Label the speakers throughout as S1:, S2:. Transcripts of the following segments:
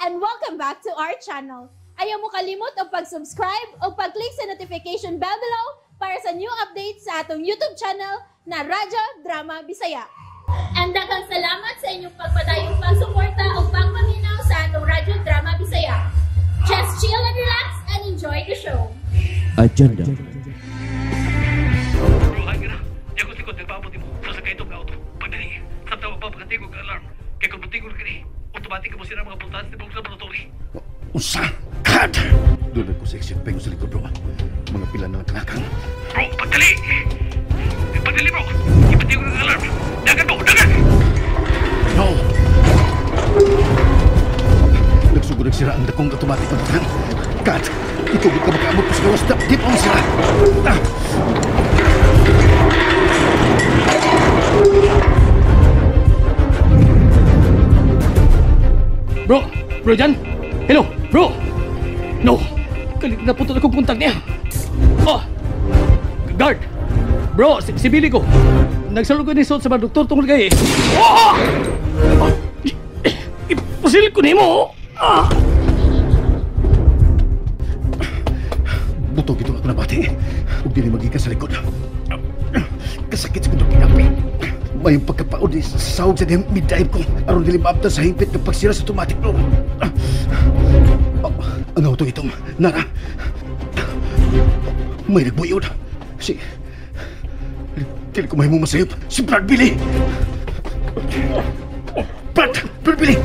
S1: And welcome back to our channel. Ayaw mo kalimot og pag-subscribe o pag-click sa notification bell below para sa new updates sa atong YouTube channel na Radyo Drama Bisaya. And daghang salamat sa inyong pagpadayong pagsuporta o pagpaminaw sa atong Radyo Drama Bisaya. Just chill and relax and enjoy the show.
S2: Agenda.
S3: Bro, hi ka na. Di ako sikot, nagpaabot mo. Sasakay ito ng auto. Pagdali, sa tawa pa makatingog ang alarm. Kaya kung matingog ka ni, automatic mo sila mga pultahan sa tibok laboratory.
S4: Unsa? God! Doon ko sa exit peng sa likod, bro. Mga pila na lang kalakang.
S3: Bro, pagdali! Pagdali, bro! Ipatingog ang alarm! Dagan, bro! Dagan!
S4: No! Nagsugod ang sira ang dakong automatic na butang. God! Itugod ka makaabot pa sa gawas. Di pa ang sira! Ah!
S3: Bro! Bro, dyan! Hello! Bro! No! Kalit na putol akong kontak niya! Oh! Guard! Bro, si Billy ko! Nagsalog ko ni Sot sa mga doktor tungkol kay... Oh! Oh! Ipasil ko nimo! Ah!
S4: Butog itong ako nabati. Huwag din magikan sa likod. Kasakit sa kong pinapi. Mayong pagkapaod sa sahog sa dihang mid-dive ko. Aron dili maabtan sa hingpit ng pagsira sa automatic, bro. Ang auto itong Nara. May nagbuyod. Si... Dili ko mahimong masayop. Si Brad Billy! Brad! Brad Billy!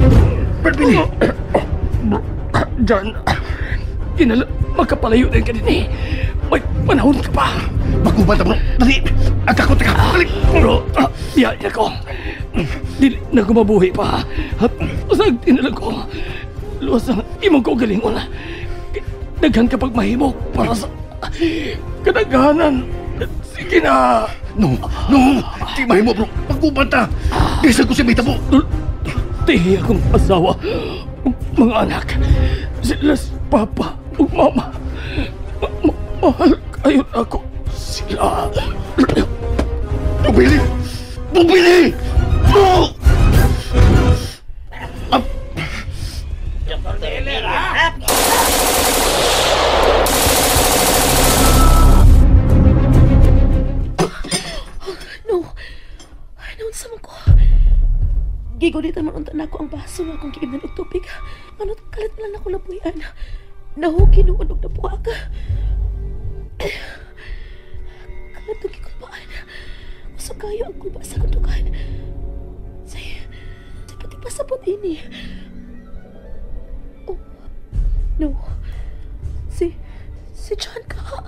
S4: Brad Billy!
S3: John, kinala, magkapalayo din ka din eh. May panahon ka pa.
S4: Magubad na, bro. Dali! Ang kakot ka! Dali!
S3: Bro, iyan ako. Dili na gumabuhi pa. At usag tinala ko. Luwas ang imong ko galingon. Daghan kapag mahimo para sa kadaghanan. Sige na.
S4: No! No! Di mahimo, bro. Magubad ta. Bisan ko siya may tabo.
S3: Tihi akong asawa. Mga anak. Sila si Papa ug Mama. Mahal kayo ako sila.
S4: Bubili! Bubili! Bro!
S5: No. Naunsa man ko. Gigunitan man unta nako ang baso nga akong giimnan og tubig. Manot kalit man lang ako labuyan. Nahugi noon og nabuak. Kalat og gikulbaan. Usog kayo ang kulba sa kundukan. Say, pati pasabot ini. Oh, no. Si John ka.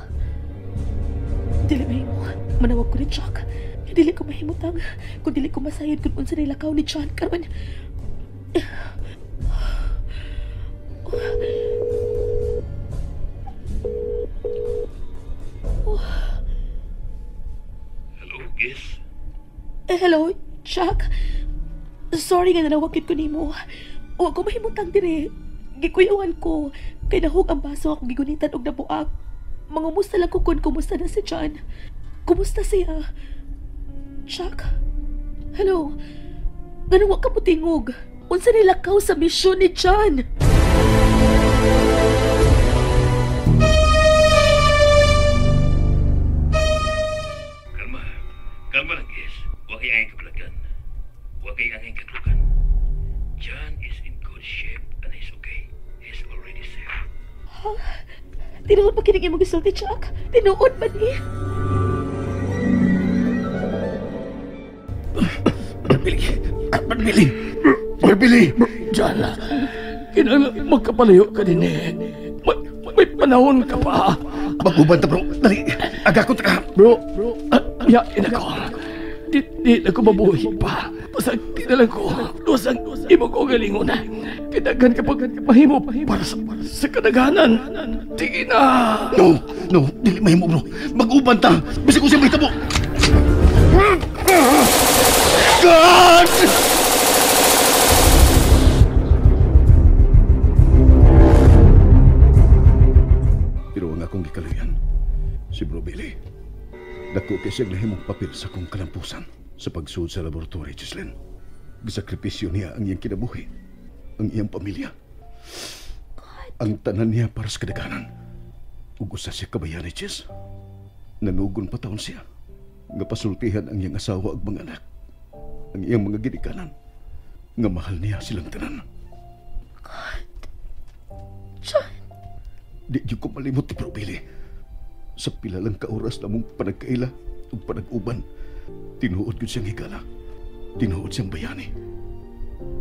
S5: Dili mahimo. Manawag ko ni Jack. Dili ko mahimutang kung dili ko masayod kung unsa nilakaw ni John karon. Oh.
S3: Hello, Gis.
S5: Hello, Jack. Sorry nga nanawagit ko nimo. Wa ko mahimutang dire. Gikuyawan ko kay nahug ang baso akong gigunitan og nabuak. Mangumusta lang ko kung kumusta na si John. Kumusta siya? Jack? Hello? Ganun wa ka mutingog. Unsa nilakaw sa misyon ni John?
S3: Kalma. Kalma lang, Gis. Huwag kay angay kabalagan. Huwag kay angay katlukan. John is in good shape and he's okay. He's already safe.
S5: Ha? Tinuod ba kining imong gisulti, Jack? Tinuod ba ni?
S4: Billy! Billy! Billy!
S3: John, kinahanglan magkapalayo ka din eh. May panahon ka pa.
S4: Magubad na, bro. Dali! Agakot ka!
S3: Bro, yain ako. Di na ko mabuhi pa. Pasag tinalang ko. Luwas ang imong ko galingon. Kidaghan kapag mahimo para sa kadaghanan. Sige na!
S4: No! No! Dili mahimo, bro. Mag-uban ta! Bisag ko siya may tabo! God! Pero ang akong gikaluyan, si Bro Billy, dako kay siyang nahimong papel sa akong kalampusan sa pagsuod sa laboratory, Jocelyn. Gisakripisyo niya ang iyang kinabuhi, ang iyang pamilya.
S5: God.
S4: Ang tanan niya para sa kadaghanan. Ug usa siya kabayani, Jess. Nanugon pa taon siya. Nga pasultihan ang iyang asawa ug mga anak. Ang iyang mga ginikanan. Nga mahal niya silang tanan.
S5: God. John.
S4: Di jud ko malimot ni Bro Billy. Sa pila lang ka oras na mong panagkaila ug panag-uban, tinuod gyud siyang higala. Tinuod siyang bayani.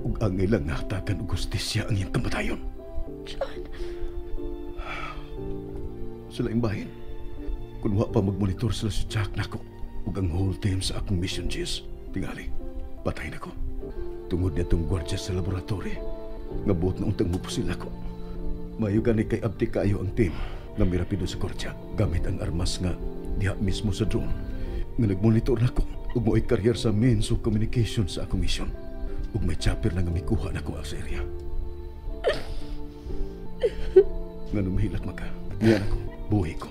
S4: Ug angay lang nahatagan og hustisya ang iyang kamatayon.
S5: John.
S4: Sa laing bahin, kung wa pa magmonitor sila si Jack nako ug ang whole team sa akong mission, Jess. Tingali, patay nako. Tungod niya itong gwardiya sa laboratory, nga buot na untang mupusil ako. Mayo gani kay abdi kaayo ang team nga mirapido sa gwardiya gamit ang armas nga diha mismo sa drone. Nga nagmonitor nako ug mo'y career sa means of communication sa akong mission. Ug may chopper na nga mikuha nako sa area. Nga numihilak maka, niya nako, buhi ko.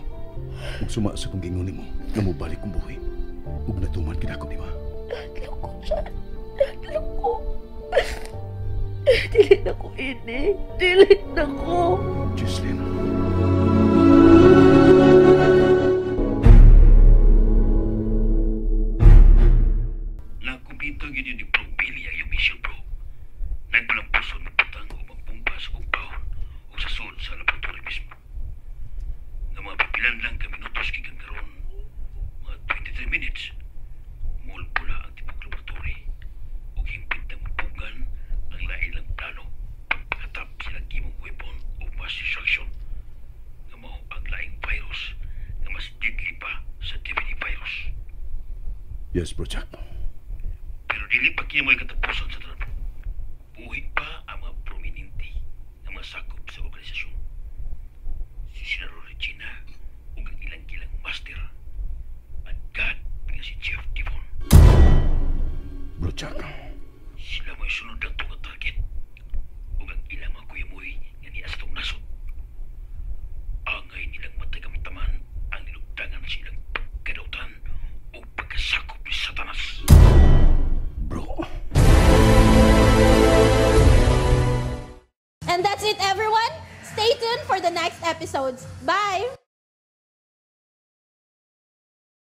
S4: Ug suma sa kong gingon nimo nga mobalik kong buhi. Ug natuman gid ako, di ba?
S5: Nahadlok ko, John. Nahadlok ko. Dili na ko ini. Dili na ko.
S4: Jesslyn.
S2: Nakumpito gyud ni Bro Billy ang iyong mission, bro. Nagbalampuson mo putang o magbomba sa compound o sa sud sa laboratory mismo. Nga mga pipilan lang ka minutos gikan karon, mga 23 minutes, mulpula ang tibok laboratory ug hingpit na mupugan ang lain lang plano pagpakatap silang gimong weapon of mass destruction nga mao ang laing virus nga mas deadly pa sa DVD virus.
S4: Yes, Bro Jack.
S2: Pero dili pa kini mo'y katapusan sa tanan. Buhi pa ang mga prominente nga mga sakop sa organisasyon. Si Senador Regina ug ang ilang kilang master at God nga si Jeff Devon.
S4: Bro Jack.
S2: Sila mo'y sunod na nga target ug ang ilang mga kuyamoy nga niya sa tong nasod. Angay nilang matagamtaman ang nilugdangan sa ilang pagkadautan o pagkasakop ni Satanas.
S4: Bro.
S1: And that's it, everyone. Stay tuned for the next episodes. Bye!